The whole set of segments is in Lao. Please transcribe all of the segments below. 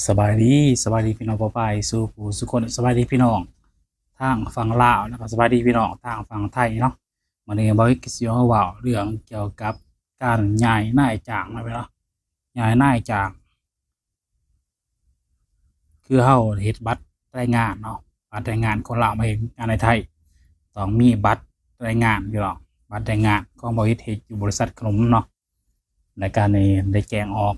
ສະບາຍດີ, ສະບາຍດີພີ່ນ້ອງປ້ອງປາຍສູ່ຜູ້ສູ່ຄົນ, ສະບາຍດີພີ່ນ້ອງທາງຝັ່ງລາວ ແລ້ວກໍສະບາຍດີພີ່ນ້ອງທາງຝັ່ງໄທເນາະ. ມື້ນີ້ບ່າວວິດກໍຊິມາເວົ້າເລື່ອງກ່ຽວກັບການຍ້າຍນາຍຈ້າງເນາະ, ຍ້າຍນາຍຈ້າງ ຄືເຮົາເຮັດບັດແຮງງານເນາະ, ບັດແຮງງານຄົນລາວມາເຮັດງານໃນໄທ ຕ້ອງມີບັດແຮງງານຢູ່ດອກ. ບັດແຮງງານຂອງບ່າວວິດເຮັດຢູ່ບໍລິສັດຂະໜົມເນາະ, ແລ້ວກໍນີ້ໄດ້ແຈ້ງອອກ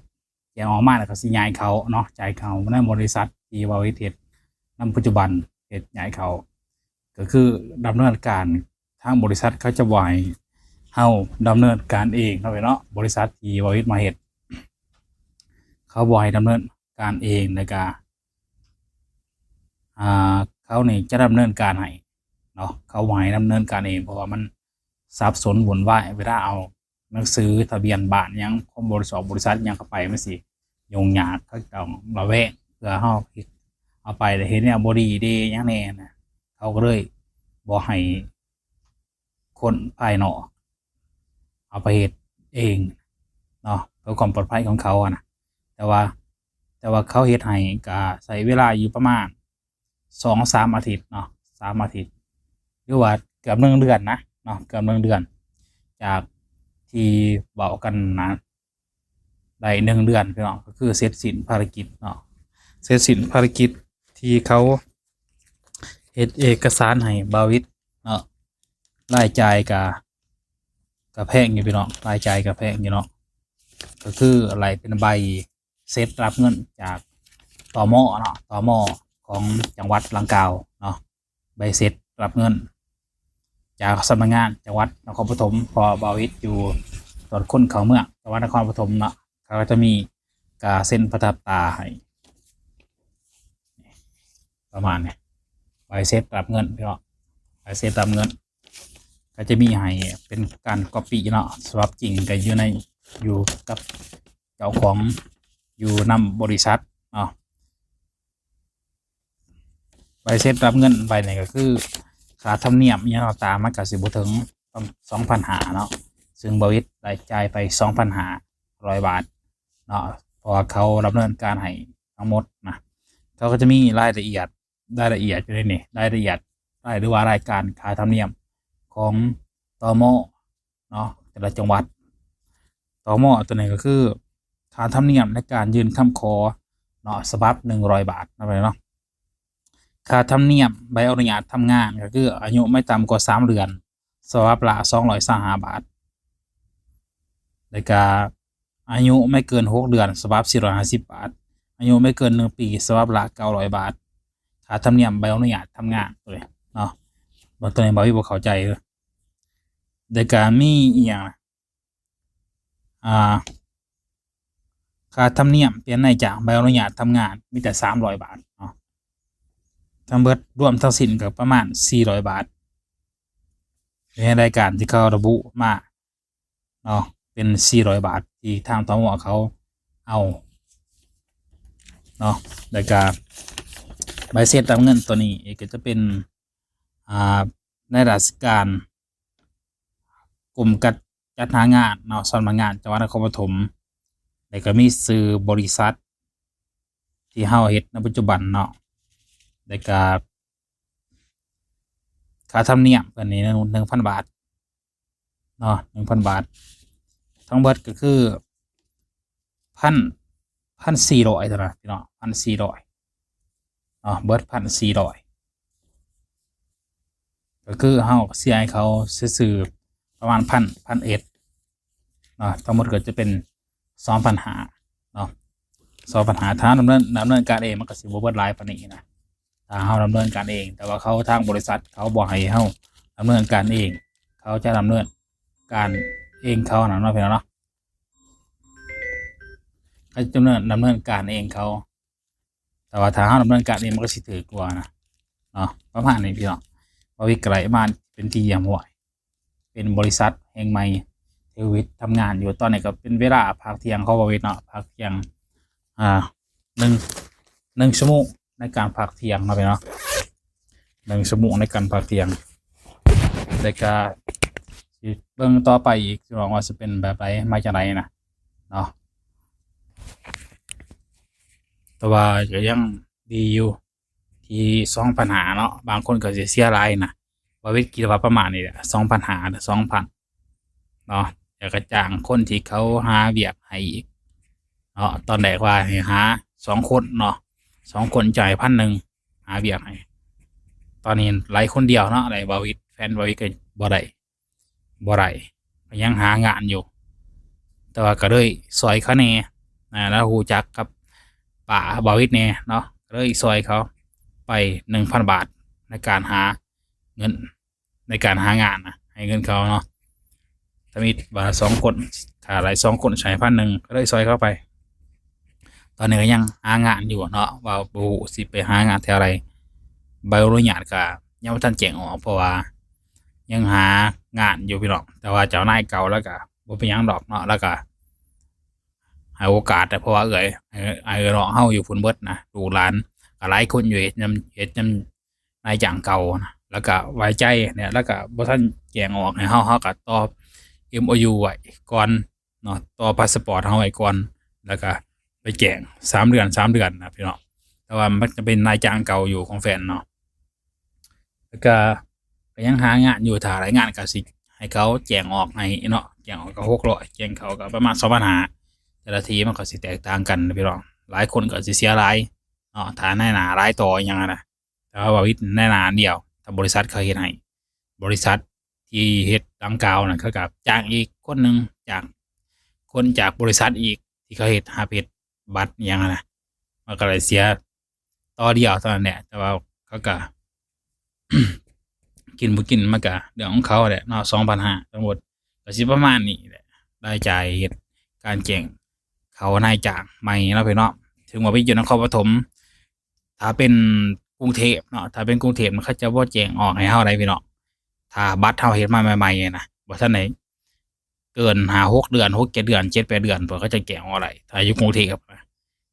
ແຈ້ງອອກມາແລ້ວກໍຊິຍ້າຍເຂົ້າເນາະ, ຍ້າຍເຂົ້າໃນບໍລິສັດທີ່ວ່າເຮັດ ເຮັດນຳປັດຈຸບັນ, ເຮັດຍ້າຍເຂົ້າ ກໍຄືດຳເນີນການ, ທາງບໍລິສັດເຂົາຈະບໍ່ໃຫ້ເຮົາດຳເນີນການເອງເນາະ, ເນາະ. ບໍລິສັດທີ່ວ່າເຮັດມາເຮັດ ເຂົາບໍ່ໃຫ້ດຳເນີນການເອງ, ແລ້ວກໍ ອ່າ ເຂົານີ້ຈະດຳເນີນການໃຫ້ເນາະ, ເຂົາບໍ່ໃຫ້ດຳເນີນການເອງ ເພາະວ່າມັນສັບສົນວຸ່ນວາຍ ເວລາເອົາ ໜັງສືທະບຽນບ້ານຫຍັງຂອງບໍລິສັດ ບໍລິສັດຫຍັງເຂົ້າໄປ ມັນຊິຫຍຸ້ງຍາກ, ເຂົາຕ້ອງລະແວງ ເພື່ອເຮົາເຮັດ ເອົາໄປແລ້ວເຮັດແນວບໍ່ດີເດ້ ຫຍັງແດ່ນະ. ເຂົາກໍເລີຍບໍ່ໃຫ້ຄົນພາຍນອກເອົາໄປເຮັດເອງເນາະ ເພື່ອຄວາມປອດໄພຂອງເຂົາຫັ້ນນະ. ແຕ່ວ່າ ແຕ່ວ່າເຂົາເຮັດໃຫ້ ກໍໃຊ້ເວລາຢູ່ປະມານ ສອງສາມອາທິດເນາະ, ສາມອາທິດ ຫຼືວ່າເກືອບໜຶ່ງເດືອນນະເນາະ, ເກືອບໜຶ່ງເດືອນ ຈາກທີ່ເວົ້າກັນນະ ໄດ້ໜຶ່ງເດືອນພີ່ນ້ອງ, ກໍຄືເສັດສິ້ນພາລະກິດເນາະ, ເສັດສິ້ນພາລະກິດທີ່ເຂົາເຮັດເອກະສານໃຫ້ບ່າວວິດເນາະ. ລາຍຈ່າຍກະ ກະແພງຢູ່ພີ່ນ້ອງ, ລາຍຈ່າຍກະແພງຢູ່ເນາະ, ກໍຄືໄລ່ເປັນໃບ ເສັດຮັບເງິນຈາກ ຕມ ເນາະ, ຕມ ຂອງຈັງຫວັດດັ່ງກ່າວເນາະ, ໃບເສັດຮັບເງິນຈາກສຳນັກງານຈັງຫວັດນະຄອນປະຖົມ, ເພາະບ່າວວິດຢູ່ຕອນຄົນເຂົ້າເມືອງ ຈັງຫວັດນະຄອນປະຖົມເນາະ, ເຂົາກໍຈະມີກາເຊັນປະທັບຕາໃຫ້ ປະມານນີ້ ໃບເສັດຮັບເງິນພີ່ນ້ອງ, ໃບເສັດຮັບເງິນ ກໍຈະມີໃຫ້ເປັນການກັອບປີ້ເນາະ, ສະບັບຈິງກໍຢູ່ໃນ ຢູ່ກັບເຈົ້າຂອງ ຢູ່ນຳບໍລິສັດເນາະ. ໃບເສັດຮັບເງິນໃບນີ້ກໍຄືຄ່າທຳນຽມອີ່ຫຍັງຕ່າງໆ ມັນກໍຊິບໍ່ເຖິງສອງພັນຫ້າເນາະ, ຊຶ່ງບ່າວວິດໄດ້ຈ່າຍໄປສອງພັນຫ້າຮ້ອຍບາດເນາະ, ເພາະວ່າເຂົາດຳເນີນການໃຫ້ທັງໝົດນະ. ເຂົາກໍຈະມີລາຍລະອຽດ ລາຍລະອຽດຢູ່ໃນນີ້, ລາຍລະອຽດ ລາຍ ຫຼືວ່າລາຍການຄ່າທຳນຽມຂອງ ຕມ ເນາະ ແຕ່ລະຈັງຫວັດ. ຕມ ຕົວນີ້ກໍຄືຄ່າທຳນຽມໃນການຍື່ນຄຳຂໍເນາະ, ສະບັບໜຶ່ງຮ້ອຍບາດເນາະ, ເນາະ. ຄ່າທຳນຽມໃບອະນຸຍາດທຳງານ ກໍຄືອາຍຸໄມ່ຕ່ຳກວ່າສາມເດືອນ ສະບັບລະສອງຮ້ອຍຊາວຫ້າບາດ, ແລ້ວກະອາຍຸໄມ່ເກີນຫົກເດືອນ ສະບັບສີ່ຮ້ອຍຫ້າສິບບາດ, ອາຍຸໄມ່ເກີນໜຶ່ງປີ ສະບັບລະເກົ້າຮ້ອຍບາດ. ຄ່າທຳນຽມໃບອະນຸຍາດທຳງານ ຕົວນີ້ເນາະ, ເບິ່ງຕົວນີ້ບ່າວວິດບໍ່ເຂົ້າໃຈເດີ. ແລ້ວກະມີອີ່ຫຍັງ ອ່າ ຄ່າທຳນຽມປ່ຽນນາຍຈ້າງ ໃບອະນຸຍາດທຳງານ ມີແຕ່ສາມຮ້ອຍບາດເນາະ, ທັງເບິດລວມທັງສິ້ນກໍປະມານສີ່ຮ້ອຍບາດ. ໃນລາຍການທີ່ເຂົາລະບຸມາເນາະ ເປັນສີ່ຮ້ອຍບາດ ທີ່ທາງ ຕມ ເຂົາເອົາເນາະ. ແລ້ວກະໃບເສັດຮັບເງິນຕົວນີ້ກໍຈະເປັນ ອ່າ ນາຍລາຊະການ ກົມຈັດ ຈັດຫາງານເນາະ, ສຳນັກງານຈັງຫວັດນະຄອນປະຖົມ, ແລ້ວກໍມີຊື່ບໍລິສັດທີ່ເຮົາເຮັດໃນປັດຈຸບັນເນາະ, ແລ້ວກໍຄ່າທຳນຽມເພິ່ນນີ້ໜຶ່ງ ໜຶ່ງພັນບາດເນາະ, ໜຶ່ງພັນບາດ. ທັງເບິດກໍຄື ພັນ ພັນສີ່ຮ້ອຍເທົ່ານັ້ນພີ່ນ້ອງ, ພັນສີ່ຮ້ອຍເນາະ, ເບິດພັນສີ່ຮ້ອຍ. ກໍຄືເຮົາເສຍໃຫ້ເຂົາຊື່ໆ ປະມານພັນ ພັນເອັດເນາະ, ທັງໝົດກໍຈະເປັນສອງພັນຫ້າເນາະ, ສອງພັນຫ້າ. ຖ້າເຮົາດຳເນີນ ດຳເນີນການເອງ ມັນກໍຊິບໍ່ເບິດຫຼາຍປານນີ້ນະ, ຖ້າເຮົາດຳເນີນການເອງ. ແຕ່ວ່າເຂົາ ທາງບໍລິສັດເຂົາບໍ່ໃຫ້ເຮົາດຳເນີນການເອງ, ເຂົາຈະດຳເນີນການເອງເຂົານັ້ນເນາະ ພີ່ນ້ອງເນາະ. ເຂົາຈະດຳເນີນ ດຳເນີນການເອງເຂົາ, ແຕ່ວ່າຖ້າເຮົາດຳເນີນການເອງ ມັນກໍຊິຖືກກວ່ານະເນາະ, ປະມານນີ້ພີ່ນ້ອງ. ບ່າວວິດກໍໄດ້ມາເປັນທີ່ຮຽບຮ້ອຍ, ເປັນບໍລິສັດແຫ່ງໃໝ່ ທີ່ບ່າວວິດທຳງານຢູ່. ຕອນນີ້ກໍເປັນເວລາພັກທ່ຽງຂອງບ່າວວິດເນາະ, ພັກທ່ຽງ ອ່າ ໜຶ່ງ ໜຶ່ງຊົ່ວໂມງໃນການພັກທ່ຽງເນາະ ພີ່ນ້ອງເນາະ, ໜຶ່ງຊົ່ວໂມງໃນການພັກທ່ຽງ. ແລ້ວກະຊິເບິ່ງຕໍ່ໄປອີກ ພີ່ນ້ອງ ວ່າຊິເປັນແບບໃດ ມາຈັ່ງໃດນະເນາະ. ແຕ່ວ່າກໍຍັງດີຢູ່ ທີ່ສອງພັນຫ້າເນາະ ບາງຄົນກໍຊິເສຍຫຼາຍນະ. ບ່າວວິດຄິດວ່າປະມານນີ້ແຫຼະ ສອງພັນຫ້າ ສອງພັນເນາະ ແລ້ວກໍຈ້າງຄົນທີ່ເຂົາຫາວຽກໃຫ້ອີກເນາະ. ຕອນແລກວ່າໃຫ້ຫາສອງຄົນເນາະ ສອງຄົນຈ່າຍພັນໜຶ່ງ ຫາວຽກໃຫ້. ຕອນນີ້ໄດ້ຄົນດຽວເນາະ ໄດ້ບ່າວວິດ ແຟນບ່າວວິດກໍບໍ່ໄດ້ ບໍ່ໄດ້ ກໍຍັງຫາງານຢູ່ ແຕ່ວ່າກໍເລີຍຊ່ອຍເຂົາແດ່ນະ ແລ້ວຮູ້ຈັກກັບປ້າບ່າວວິດແດ່ເນາະ ກໍເລີຍຊ່ອຍເຂົາໄປໜຶ່ງພັນບາດ ໃນການຫາເງິນ ໃນການຫາງານນະ ໃຫ້ເງິນເຂົາເນາະ. ທຳອິດວ່າສອງຄົນ ຖ້າໄດ້ສອງຄົນໃຫ້ພັນໜຶ່ງ ກໍເລີຍຊ່ອຍເຂົາໄປ. ຕອນນີ້ກໍຍັງຫາງານຢູ່ເນາະ ວ່າບໍ່ຮູ້ຊິໄປຫາງານແຖວໃດ ໃບອະນຸຍາດກໍຍັງບໍ່ທັນແຈ້ງອອກ ເພາະວ່າຍັງຫາງານຢູ່ພີ່ນ້ອງ. ແຕ່ວ່າເຈົ້ານາຍເກົ່າລາວກໍບໍ່ເປັນຫຍັງດອກເນາະ ລາວກໍໃຫ້ໂອກາດ ເພາະວ່າເອື້ອຍ ເອື້ອຍນ້ອງເຮົາຢູ່ພຸ້ນເບິດນະ ລູກຫຼານກໍຫຼາຍຄົນຢູ່ ເຮັດນຳ ເຮັດນຳນາຍຈ້າງເກົ່ານະ ແລ້ວກໍໄວ້ໃຈແຫຼະ ແລ້ວກໍບໍ່ທັນແຈ້ງອອກໃຫ້ເຮົາ ເຮົາກໍຕໍ່ເອັມໂອຢູໄວ້ກ່ອນເນາະ ຕໍ່ພາສປອດເຮົາໄວ້ກ່ອນ ແລ້ວກໍໄປແຈ້ງສາມເດືອນ ສາມເດືອນນະພີ່ນ້ອງ. ແຕ່ວ່າມັນຈະເປັນນາຍຈ້າງເກົ່າຢູ່ຂອງແຟນເນາະ ແລ້ວກໍ ກໍຍັງຫາງານຢູ່ ຖ້າໄດ້ງານກໍຊິໃຫ້ເຂົາແຈ້ງອອກໃຫ້ເນາະ ແຈ້ງອອກກໍຫົກຮ້ອຍ ແຈ້ງເຂົ້າກໍປະມານສອງພັນຫ້າ. ແຕ່ລະທີ່ມັນກໍຊິແຕກຕ່າງກັນນະພີ່ນ້ອງ ຫຼາຍຄົນກໍຊິເສຍຫຼາຍເນາະ ຖ້ານາຍໜ້າຫຼາຍຕໍ່ອີ່ຫຍັງນະ. ແຕ່ວ່າບ່າວວິດນາຍໜ້າອັນດຽວ ຖ້າບໍລິສັດເຂົາເຮັດໃຫ້ ບໍລິສັດທີ່ເຮັດດັ່ງກ່າວນັ້ນ ເຂົາກໍຈ້າງອີກຄົນໜຶ່ງ ຈ້າງຄົນຈາກບໍລິສັດອີກ ທີ່ເຂົາເຮັດ ຮັບເຮັດບັດອີ່ຫຍັງຫັ້ນນະ ມັນກໍໄດ້ເສຍຕໍ່ດຽວເທົ່ານັ້ນແຫຼະ. ແຕ່ວ່າເຂົາກໍ ກິນບໍ່ກິນມັນກໍເລື່ອງຂອງເຂົາແຫຼະເນາະ ສອງພັນຫ້າ ທັງໝົດກໍຊິປະມານນີ້ແຫຼະ ລາຍຈ່າຍເຮັດການແຈ້ງເຂົ້ານາຍຈ້າງໃໝ່ເນາະພີ່ນ້ອງ. ເຖິງວ່າໄປຢູ່ນະຄອນປະຖົມ ຖ້າເປັນກຸງເທບເນາະ ຖ້າເປັນກຸງເທບເຂົາຈະບໍ່ແຈ້ງອອກໃຫ້ເຮົາໄດ໋ພີ່ນ້ອງ. ຖ້າບັດເຮົາເຮັດມາໃໝ່ໆນະ ບໍ່ທັນໄດ້ເກີນຫ້າຫົກເດືອນ ຫົກເຈັດເດືອນ ເຈັດແປດເດືອນ ເພິ່ນກໍຈະແຈ້ງອອກໄດ້ ຖ້າຢູ່ກຸງເທບນະ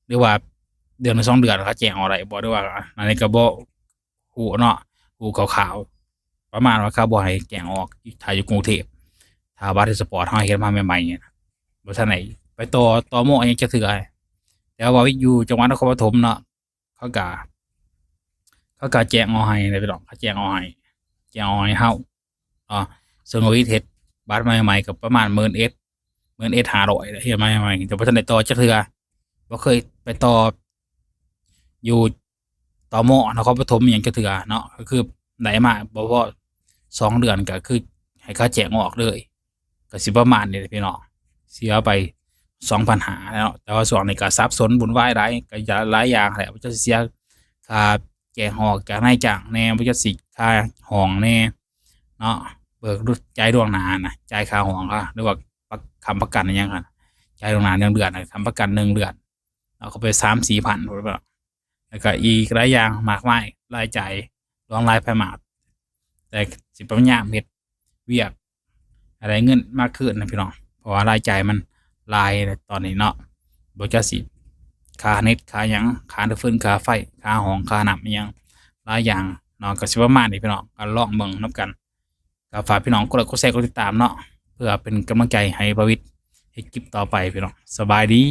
ຫຼືວ່າເດືອນສອງເດືອນເຂົາແຈ້ງອອກໄດ້ບໍ່ ຫຼືວ່າອັນນີ້ກໍບໍ່ຮູ້ເນາະ ຮູ້ຄ່າວໆ ປະມານວ່າເຂົາບໍ່ໃຫ້ແຈ້ງອອກ ຖ້າຢູ່ກຸງເທບ ຖ້າບັດພາສປອດເຮົາເຮັດມາໃໝ່ໆນະ ບໍ່ທັນໄດ້ໄປຕໍ່ ຕໍ່ໝໍ້ຫຍັງຈັກເທື່ອ. ແຕ່ວ່າຢູ່ຈັງຫວັດນະຄອນປະຖົມເນາະ ເຂົາກະ ເຂົາກະແຈ້ງອອກໃຫ້ເດ້ພີ່ນ້ອງ ເຂົາແຈ້ງອອກໃຫ້ ແຈ້ງອອກໃຫ້ເຮົາເນາະ. ເຊິ່ງວ່າວິດເຮັດບັດໃໝ່ໆກໍປະມານໝື່ນເອັດ ໝື່ນເອັດຫ້າຮ້ອຍ ເຮັດມາໃໝ່ໆ ແຕ່ບໍ່ທັນໄດ້ຕໍ່ຈັກເທື່ອ ບໍ່ເຄີຍໄປຕໍ່ຢູ່ ຕມ ນະຄອນປະຖົມອີ່ຫຍັງຈັກເທື່ອເນາະ ກໍຄືໄດ້ມາບໍ່ພໍສອງເດືອນ ກໍຄືໃຫ້ເຂົາແຈ້ງອອກເລີຍ. ກໍຊິປະມານນີ້ແຫຼະພີ່ນ້ອງ ເສຍໄປສອງພັນຫ້າເນາະ. ແຕ່ວ່າຊ່ວງນີ້ກໍສັບສົນວຸ່ນວາຍຫຼາຍ ກໍຫຼາຍຢ່າງແຫຼະ ບໍ່ຈັກຊິເສຍຄ່າແຈ້ງອອກຈາກນາຍຈ້າງແດ່ ບໍ່ຈັກຊິຄ່າຫ້ອງແດ່ເນາະ ເບີກຈ່າຍລ່ວງໜ້ານະ ຈ່າຍຄ່າຫ້ອງເຂົາ ຫຼືວ່າປະ ຄ້ຳປະກັນອີ່ຫຍັງຫັ້ນ ຈ່າຍລ່ວງໜ້າໜຶ່ງເດືອນ ຄ້ຳປະກັນໜຶ່ງເດືອນ ເອົາເຂົ້າໄປສາມສີ່ພັນພຸ້ນ ແລ້ວກໍອີກຫຼາຍຢ່າງມາກມາຍ ລາຍຈ່າຍຫຼວງຫຼາຍພາຍມາກ ແຕ່ຊິພະຍາຍາມເຮັດວຽກໃຫ້ໄດ້ເງິນມາຄືນນະພີ່ນ້ອງ ເພາະວ່າລາຍຈ່າຍມັນຫຼາຍແລ້ວຕອນນີ້ເນາະ ບໍ່ຈັກຊິຄ່າເນັດ ຄ່າຫຍັງ ຄ່ານ້ຳເຟີນ ຄ່າໄຟ ຄ່າຫ້ອງ ຄ່ານ້ຳ ອີ່ຫຍັງຫຼາຍຢ່າງເນາະ. ກໍຊິປະມານນີ້ພີ່ນ້ອງ ກໍລອງເບິ່ງນຳກັນ ກໍຝາກພີ່ນ້ອງກົດໄລ ກົດແຊ ກົດຕິດຕາມເນາະ ເພື່ອເປັນກຳລັງໃຈໃຫ້ບ່າວວິດເຮັດຄລິບຕໍ່ໄປພີ່ນ້ອງ. ສະບາຍດີ.